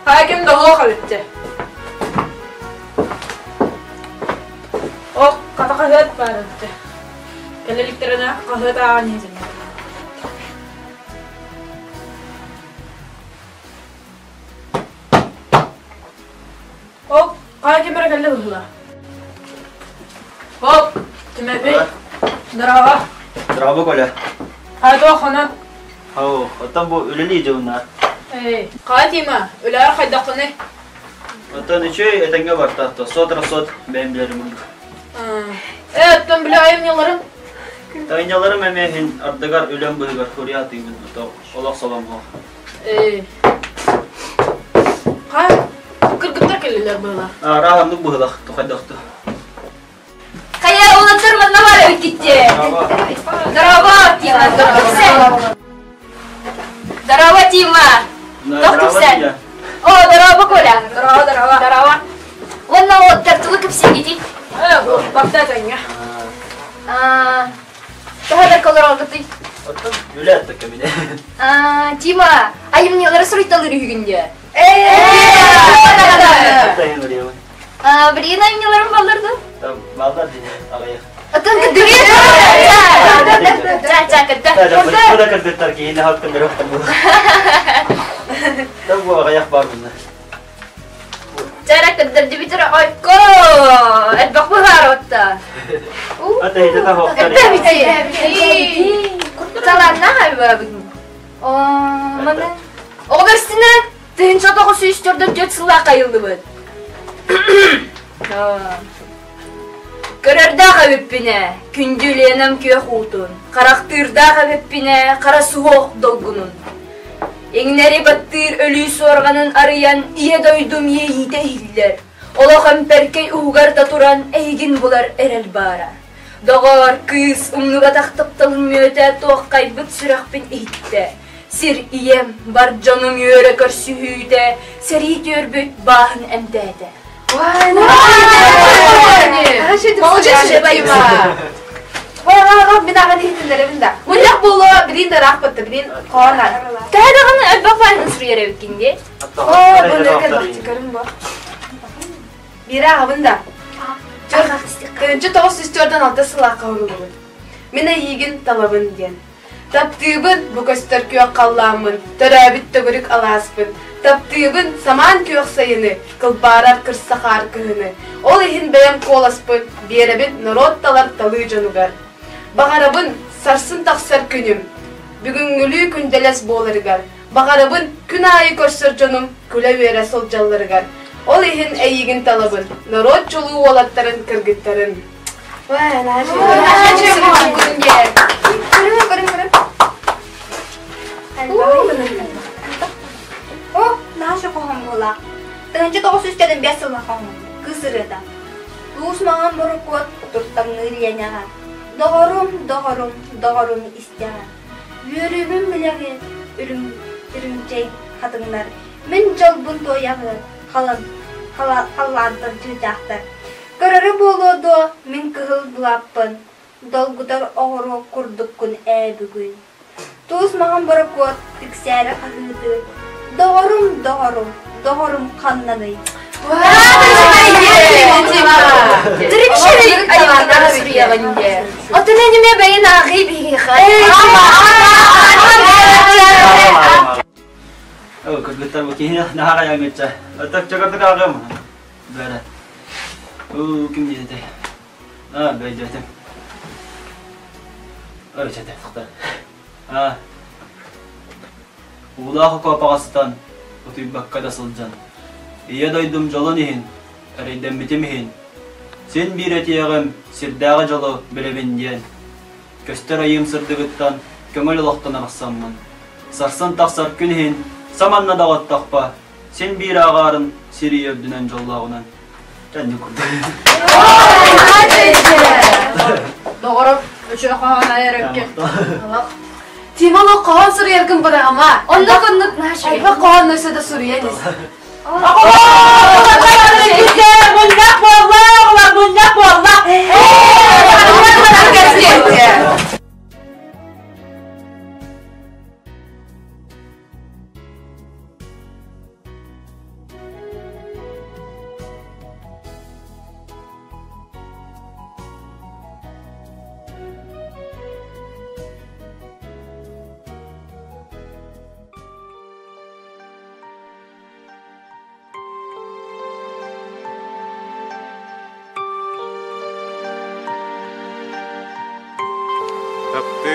Хайа ким да оһох эбиттэ. Ох, хата хаһыат баар эбиттэ. Кэлэ иликтэринэ хаһыат ааҕан иһитиннэ. Ол хайа ким эрэ кэллэ быһыылаах. Оп, Тимофей, здорово. Здорово, Коля. Хайа туох хонон? Ау, оттон бу үлэлии дьылынаар. Эй, хайа Тима, үлэҕэр хайдаххыный? Оттон үчүгэй этэҥҥэ барта, сот-рассот бэйэм билэрим курдук. Э, оттон били айымньыларыҥ? Айымньыларым эмиэ иһин ардыгар үлэм быһыгар суруйа атыыбын, олох соломоох. Ээ. Хаа, кыргыттар кэллилэр быһылаах. Араа оннук быһылах, тухайдахту. Хайа, уолаттар манна баар эбиккит Здорово, Тима, здорово. Здорово, Тима. Туох кэпсээн? О, здорово, Коля. Здорово, здорово. Здорово. Уонна уолаттар тугу кэпсиигитий? Э, барта этэҥҥэ. Төһө да олоролгутуй? Оттон үлэ кэминэ. Тима, айымньылары суруйталыыр үһүгүн диэ. Билигин айымньыларым баллар да? Баллар дии, аҕыйах. Оттон кырдырыы. Ча, ча, кырда. Бу да кырдыттар киһини хаттын өрөхтөр бу. Там бу аҕыйах бар bunlar. Чара кырдырдыбитер ойко. Элбэх быһаар отта. Таланнаах эбэбин. Маны Оҕолор истинэ 1904 сыллаах айыллыбыт. Көрөрдөөх эбиппинэ, күндү Ленам күөх уутун, харахтыырдаах эбиппинэ, хара суһуох долгунун. Иҥнэри баттыыр өлүү суорҕанын арыйан, ийэ дойдум иэйиитэ иһиллэр. Олох эмпэркэй уһугар да туран эйигин булар эрэл баара. Доҕоор, кыыс умнубатах тапталын мүөтэ туоххайбыт сүрэхпин иһиттэ. Сир ийэм, бар дьонум үөрэ көрсүһүүтэ, сэрии түөрбүт бааһын эмтээтэ. Мин аҕан иһитиннэрэбин да. Мунньах буолуо, билин да ыраахпытта, билин хоонар. Төһө даҕаны элбэх баайын суруйар эбиккин дии. Оо, бу нөргө бу. Биирэ аҕабын да. 1996 сылаахха уһуллубут. Мин эйиигин талабын диэн. Таптыыбын бу көстөр күөх халлааммын, төрөөбүт төгүрүк алааспын. Таптыыбын самаан күөх сайыны, кылбаарар кырса хаар кыһыны. Ол иһин бэйэм куоласпын биэрэбин норуот талар талыы дьонугар. Баҕарабын сарсын тахсар күнүм, бүгүҥҥүлүү күндэлэс буоларыгар. Баҕарабын күн аайы көрсөр дьонум күлэ-үөрэ сылдьалларыгар. Ол иһин эйигин талабын, норуот чулуу уолаттарын, кыргыттарын. О, наша хоһон буолаах. 1905 сыллаах хоһон. Кыыс ырыата. Туус маҥан борокуот туртаҥныыр иэнэҕэ. Доҕорум, доҕорум, доҕорум истэҕэ. Үөрүүбүн билэҕин, үрүҥ, үрүҥчэй хатыҥнар. Мин дьолбун туойаҕын, халан, халлаантан чыычаахтар. Көрөрө буолуо дуо мин кыһыл былааппын, долгутар оҕуруо курдуккун ээ бүгүн. Туус маҥан борокуот тиксээри хаһыытыыр, доҕорум, доҕорум, доҕорум ханнаный? Отun эниме бэйин ааҕыы биһиэхэ. Кыргыттар бу киһини наһаа хайаҥҥычча. Чакырдык ааҕыам. Бэрэ. Уу, ким диэтэй? Аа, бэйдэтим. Ой, чэтэ, тохтоо. Аа. Уулаах окуопаҕа сытан, утуйбакка да сылдьан, Ийэ дойдум дьолун иһин, эрэйдэммитим иһин, син биир этиэҕим, сирдээҕи дьолу билэбин диэн, көстөр айыым сырдыгыттан көҥүл олохтон арахсаммын, сарсын тахсар күн иһин саманна даҕаттахпа, Син биир ааҕаарын сир ийэ үрдүнэн дьоллооҕунан кэннин курдук. Доҕорум, үчүгэй хоһоон айар өккө. Тима олох хоһоон суруйаргын быраҕыма. Оннук оннук наша. Элбэх хоһоон өссө да суруйан ис. Мунньах буолла, оҕолор, мунньах буолла.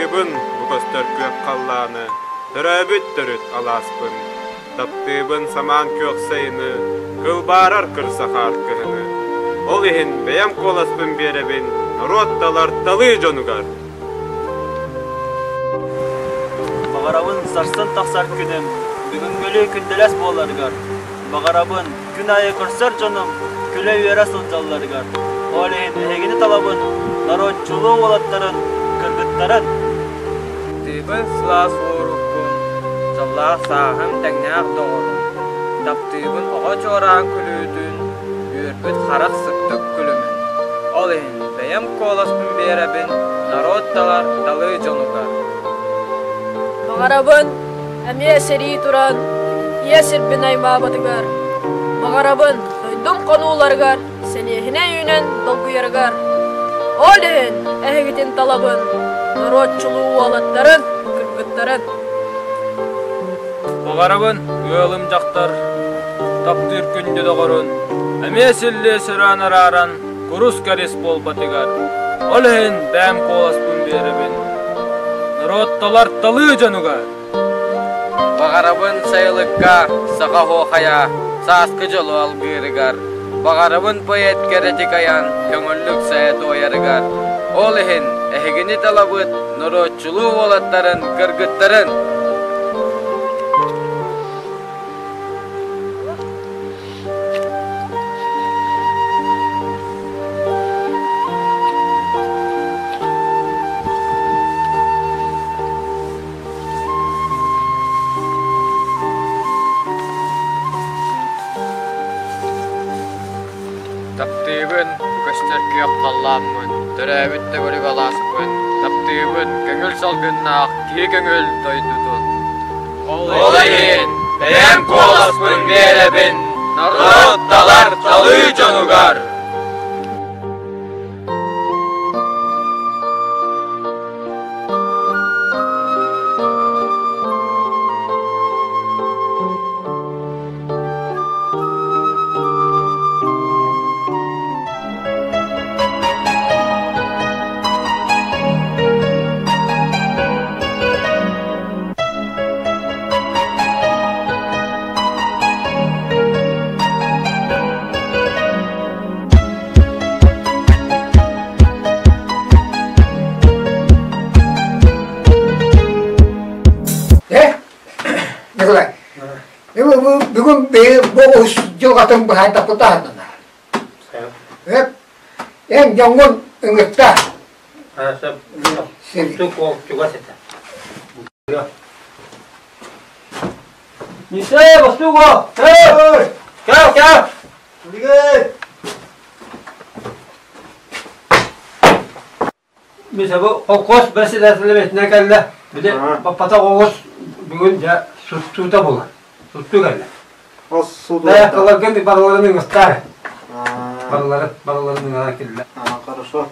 Таптыыбын бу көстөр күөх халлааны, төрөөбүт төрүт алааспын. Таптыыбын самаан күөх сайыны, кылбаарар кырса хаар кыһыны. Ол иһин бэйэм куоласпын биэрэбин норуот талар талыы дьонугар. Баҕарабын сарсын тахсар күнүм бүгүҥҥүлүү күндэлэс буоларыгар. Баҕарабын күн аайы көрсөр дьонум күлэ-үөрэ сылдьалларыгар. Ол иһин эһигини талабын норуотчулуу уолаттарын, кыргыттарын. Таптыыбын сылаас уорукпун, дьоллоох сааһым тэҥнээх доҕорум. Таптыыбын оҕо чуораан күлүүтүн, үөрбүт харах сырдык күлүмүн. Ол иһин бэйэм куоласпын биэрэбин норуот талар талыы дьонугар. Баҕарабын эмиэ сэрии туран ийэ сирбин аймаабатыгар. Баҕарабын дойдум хонууларыгар сэлиэһинэй үүнэн долгуйарыгар. Ол иһин эһигитин талабын, норуот чулуу уолаттарын, кыргыттарын. Баҕарабын ыалым дьахтар таптыыр күндү доҕорун эмиэ силлиэ сөрөөн арааран курус кэрис буолбатыгар. Ол иһин бэйэм куоласпын биэрэбин. Норуот талар талыы дьонугар. Баҕарабын сайылыкка саха оһуохайа сааскы дьолу алгыырыгар, баҕарабын поэт кэрэтик айан көҥүллүк сайа туойарыгар. Ол иһин эһигини талабыт норуотчулуу уолаттарын, кыргыттарын! Таптыыбын көстөр күөх халлааммын, төрөөбүт төгүрүк алааспын, таптыыбын көҥүл салгыннаах киһи көҥүл дойдутун. Ол иһин бэйэм куоласпын биэрэбин норуот талар талыы дьонугар. Э, Николай, бүгүн бу ус дьылҕатын быһаардаппытаһынна. Эн дьоҥҥун ыҥырта. Мише, бастуго! Кэл, кэл! Миша, бу холкуос председателэ бэтинэ кэллэ. Били баппатах оҕус бүгүн дьэ суттуута буолар. Суттуу кэллэ. Даякаларгын барыларын ыҥыртаар. Барыларын, барыларын ыҥыран кэллэ. Хорошо.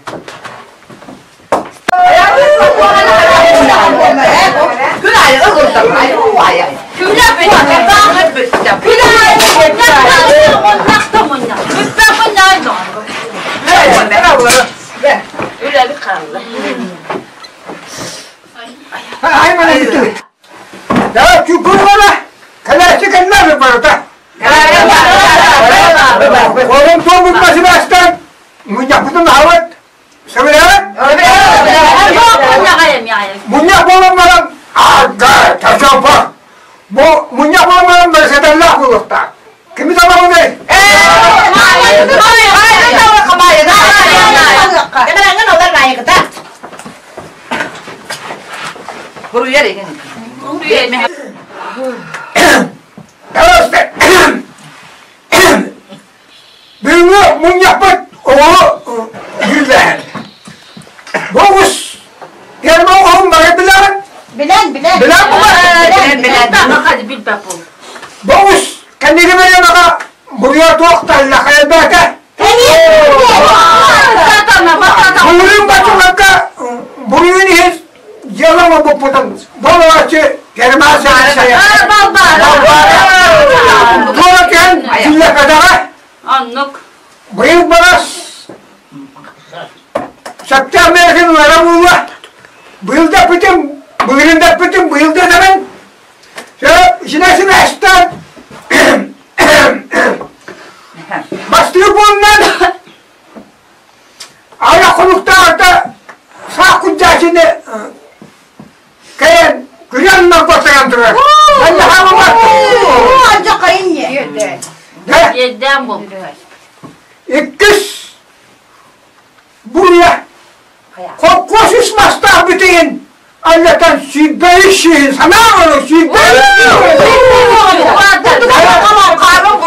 Да, чукур Кэлээччи кэллэ барыта. Олом туомун басыбастан мунньахпытын аһабыт. Сөбүлээбит? Мунньах буолан баран аарга тачапа. Бу мунньах буолан баран бэрэсэдэллээх буолуохтаах. Кими табаҕыный? Бүгүҥҥү мунньахпыт оҕону дьүүллэһэр. Бу оҕус ферма оҕоһун бары билэҕин? Билэн, билэн. Билэн Билэн, билэн. Бу оҕус кэнники бэйэмэҕэ буруйа туох талла элбээтэ. Буруйун баччаларга буруйун иһин дьыала оҥорбуппутун болоочу ферма сайа. Туора түһэн дьүүллэппэтэҕэ. Оннук. Быйыл барас сөптөөх миэрэтин ылара буолуо. Быйыл да бүтүм. Кэлэн күрэн норботторон турар. Иэдээн буолбут. Иккис буруйа холкуос үс мастаах бүтүн аллатан сүүрбэ үс сүүһүн санаа ону сүүрбэ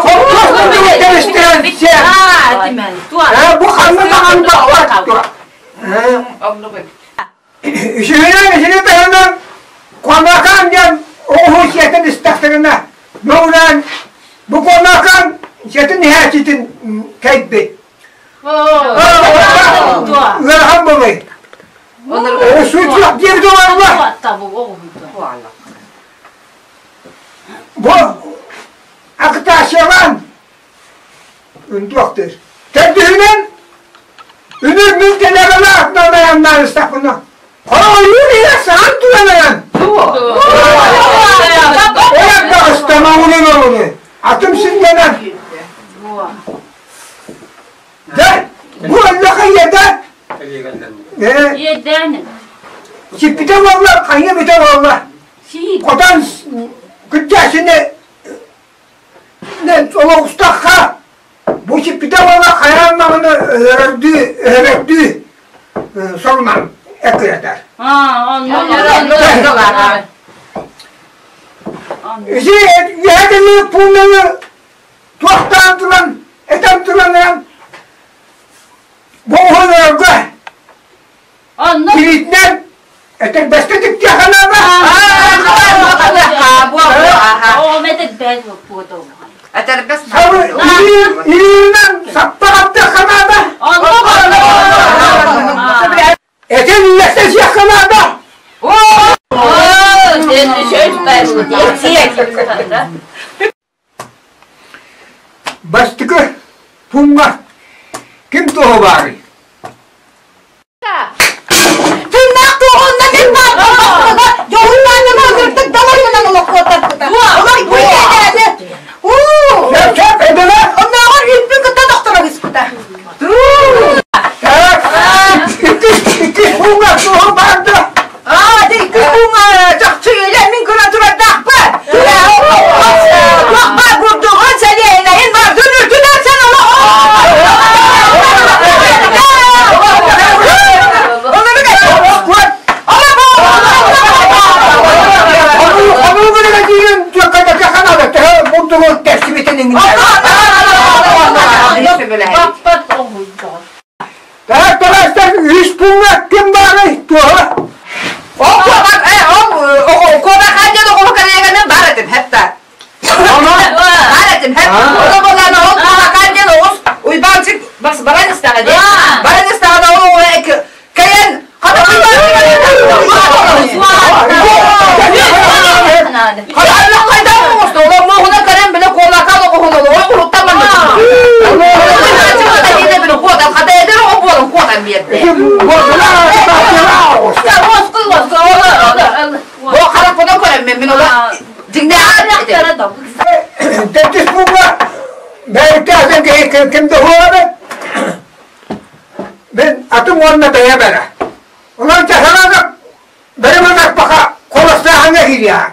холкуос муннугу тэбистэрэн сиэн бу ханна даҕаны баппат Үсүһүнэн исини таһынан Куонакаан диэн оҕуһу сиэтэн истэхтэринэ, мөҕүлээн бу Куонакаан сиэтин иһээччитин кэйбит. Ыарахан буолуй. Суутуох диэбит олорла. Бу акытааччылаан Үндүөхтүр. Төрдүһүнэн үнүр мин тэлэҕэлэ атынан айаннаан истэхпинэ, хоойуун иһэ саҥан туран Олор даҕыстама улун олуну, атым синньэнэн. Дьэ, бу өллөхө ийэтэ Иэдээн. Сиппитэ буолла, хайа бүтэ буолла. Хотон күрдьээсини Олоҕустахха, бу сиппитэ уола хайаан даҕаны өһөрөрдүү, өһөрөрдүү сорунан эккирэтэр. Ити үөһэ кэлии пууннары туохтаан туран, этэн туран бу уһун Тириитинэн этэрбэскэ тиктиэхэ наада. Этэрбэс Илиинэн саппаҕаттыахха наада. Этин үллэстэ сиэххэ наада. Бастакы пууҥҥа ким туоһу баарый? Тыыннаах туоһунна мин баар дьоһуннаанньама ырдык далайынан олоххуотарбыта. Олор бу иэдээни. Уу! Сөп, эдэлэ. Оннооҕор үппүн кытта дохторо ыспыта. Иккис пууҥҥа туоһу баар да? Аа, ити иккис пууҥҥа чахчы илэ мин көрөн турардаахпын. Туох баар бурдугун, сэлиэһинэйин бардын үрдүнэн сен Үс пууҥҥа ким баарый туоһа? Ол куобах, ол куобах диэн оҕолу коллеганы бар этим, хэтта. Бар этим, хэт. Ону боллаана ол куобахаан диэн оҕус Уйбаанчык бас баран истэҕэ дии. Баран истэҕинэ ол оҕо кэлэн хата Хайдах хайдах оҕусту олор муоһуна кэлэн бile куолакаан оҕуһун олоҕо уруттан манна хата эдэр оҕо буолан куотан биэрдэ. Бу харахпынан көрөммүн мин ола Төрдүс пууҥҥа бэйэтээхтэн киһи ким да суоҕа Мин атым уонна бэйэм эрэ. Онон чаһараанап бэйэм ынахпаха холостааһыҥҥа киириэҕэ.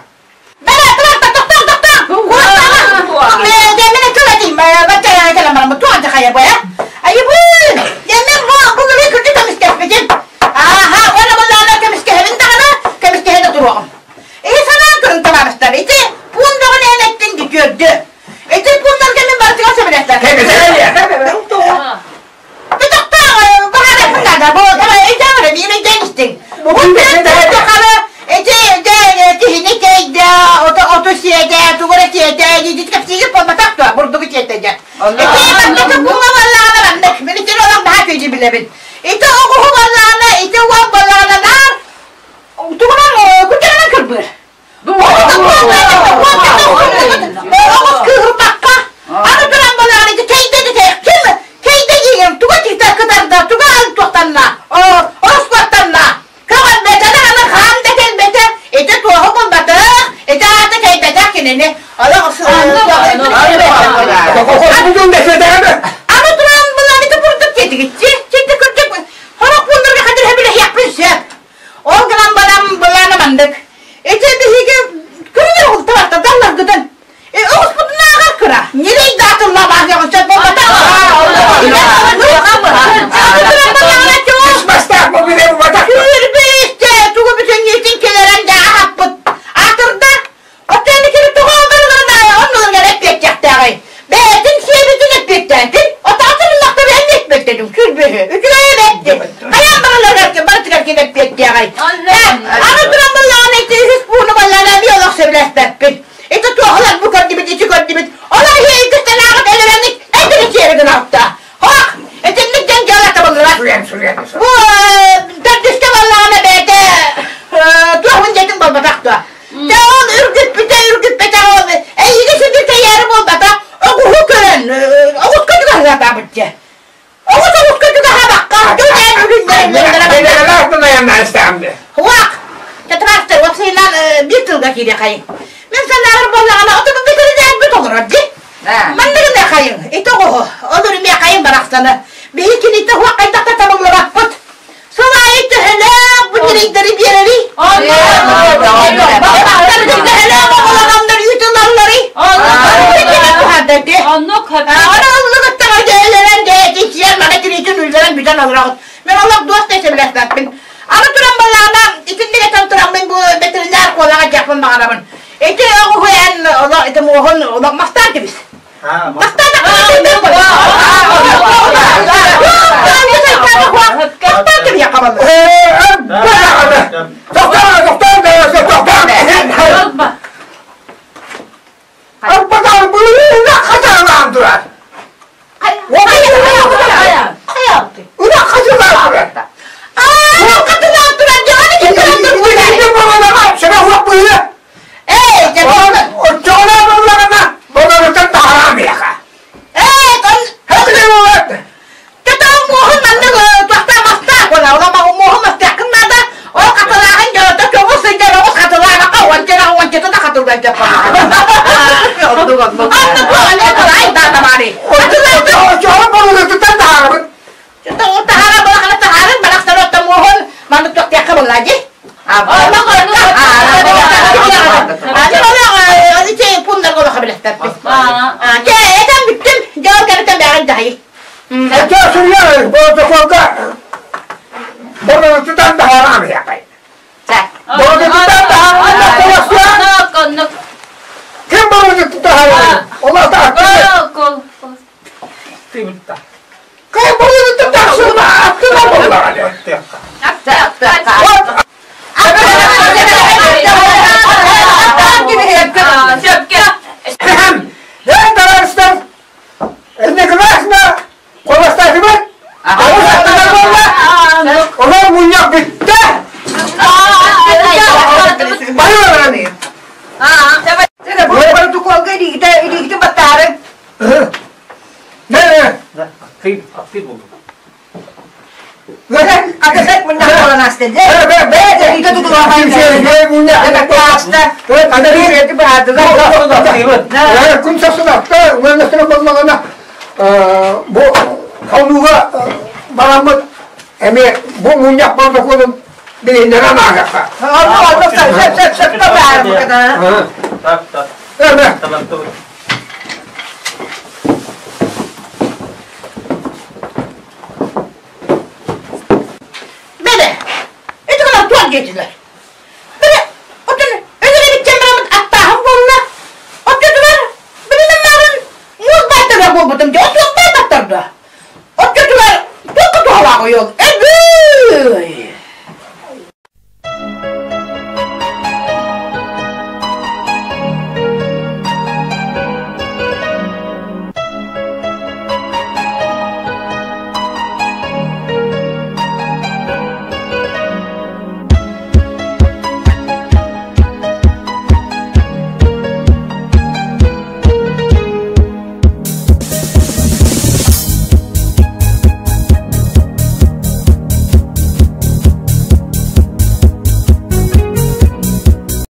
Ити санаан көрүҥ табаарыстар, ити пуун бөҕөнү эн эттиҥ ди көрдө. Ити пууннарга мин барытыгар сөбүлэстэр. Тутахтаах баҕараппын наада. Бу өйдөөн биир өйдөөн истиҥ. Бу хара ити киһини кэйдэ, оту сиэтэ, тугу эрэ сиэтэ, дии кэпсиигит буолбатах дуо, бурдугу сиэтэ дьэ. Ити бастакы пууҥҥа барлаҕына маннык, мин ити олох наһаа күйдү билэбин. Ити оҕуһу барлаҕына, ити уол барлаҕына наар Тугунан күтэринэн кырбыыр. Оҕус кыыһырбакка, аны туран балаҕан ити кэйдэ ким кэйдэ диигин туга тиитэ кытарда, туга туохтанна, ороспуоттанна. Көҕөрбөтө даҕаны хаан да кэлбэтэ, ити туоһу булбатах, ити аата кэйбэтэх кинини. Аны туран булан ити курдук диэтигитчи, чити курдук хорох пууннарга хадыр хэбилэһиэхпин сөп. Ол гынан маннык. Ити биһиги күннэр уһултабатта далларгытын. Оҕуспутунааҕар кыра. Ньирэй да атыллабаах сөп буолбатах. Бастаах бу билэ буолбатах. Түүрбүстэ тугу бүтүннүүтүн кэлэрэн да аһаппыт. Атырда Оттон кини тоҕо барыларына оннуларыгар эппиэттиэхтээҕий? Бэйэтин сиэбитин эппиэттээтин, отаатын ыллахтар эн эппиэттэтин күлбүһү, үчүгэйэ бэрдин. Хайаан барыларыгар барытыгар кини эппиэттиэҕэй? Аны туран быллаҕына ити үһүс пууну баллаана эмиэ олох сөбүлэспэппин. Ити туохалар бу көрдүбүт, ити көрдүбүт. Олор иһи санааҕыт элэрэнник эдэр сиэри гынаҕытта. Хоох, итинник дьон дьыала табыллыбат. Бу төрдүскэ баллаҕына бэйэтэ туохун дьэтин болбатах дуо? Дьэ ол үргүппүтэ үргүппэтэх ол эйиги сүдү тэйээри буолбата оҕуһу көрөн оҕуска түгэһэбабыт дьэ. Оҕус оҕуска түгэһэбакка дьон Хуак Тетрастер уопсайынан биир тылга киириэ хайыҥ. Мин санааҕар буоллаҕына оту бэтэринээр толорор дии. Манныгына хайыҥ ити оҕуһу ол үрүмэ хайыҥ барахсаны. Биһи кинитэ хуак хайдах да табыллыбаппыт. Сыл аайы төһөлөөх бу ньирэйдэри биэрэрий? Төһөлөөх оҕолононнор үүт ылалларый? Аны ыллыгыттаҕа дьээлэрэн дьээтиччиэн мана тириитин үллэрэн бүтэн олороҕут. Мен олох дуос да сөбүлэспэппин. Аны туран баллаана итинник этэн тураммын бу ветеринар куолаҕа дьахпын баҕарабын. Ити оҕуһу эн олох ити муоһун олох мастаан кэбис. Эй, дьэ, Оччоҕуна буоллаҕына, болорутун таһараам миэхэ. Эй, кон... Хатылы буолат. Тотон муоһун маннык туохтаа мастаах буола, ола муоһун мастааххын наада, ол хатылааҕын дьолото көҥүл сылдьар оҕус хатылаабакка уонча уончата да хатыллан Анны буолан ай да баары. Оччоҕуна болорутуттан таһаарабын. Таһаара балахана таһаарын барахсан отто муоһун маннык туохтиахха буолла дии. Оччо суруйар протоколга болорутуттан таһараам миэхэ. Болорутуттан таһааран Ким болорутуттан таһаарар? Ола Кай болорутуттан тахсыма аттына боллаҕа. Эн товарищтар, Николаевна холостаатыбыт, оҕус аттынар буолла, олор мунньах бүттэ. Бары баран. Протоколга илиигитин баттаарын. Не, Актив болду. Акасат мунньах буолан ааста дьэ. Илиитэ Күн сарсынакта уоннастара боллаҕына бу хонууга бараммыт эмиэ бу мунньах протоколун билиһиннэрэн ааһыахха. Так, так. Бele, ити гынан туох диэтилэр? Бele, оттон өлөрөбүттэн бараммыт аттааһын буолла. Оччотугар билимин мааҕын муус баайтарар буолбутум дии, отуох баайтаттар да. Оччотугар туохха туһалаах ойол? Эбүй!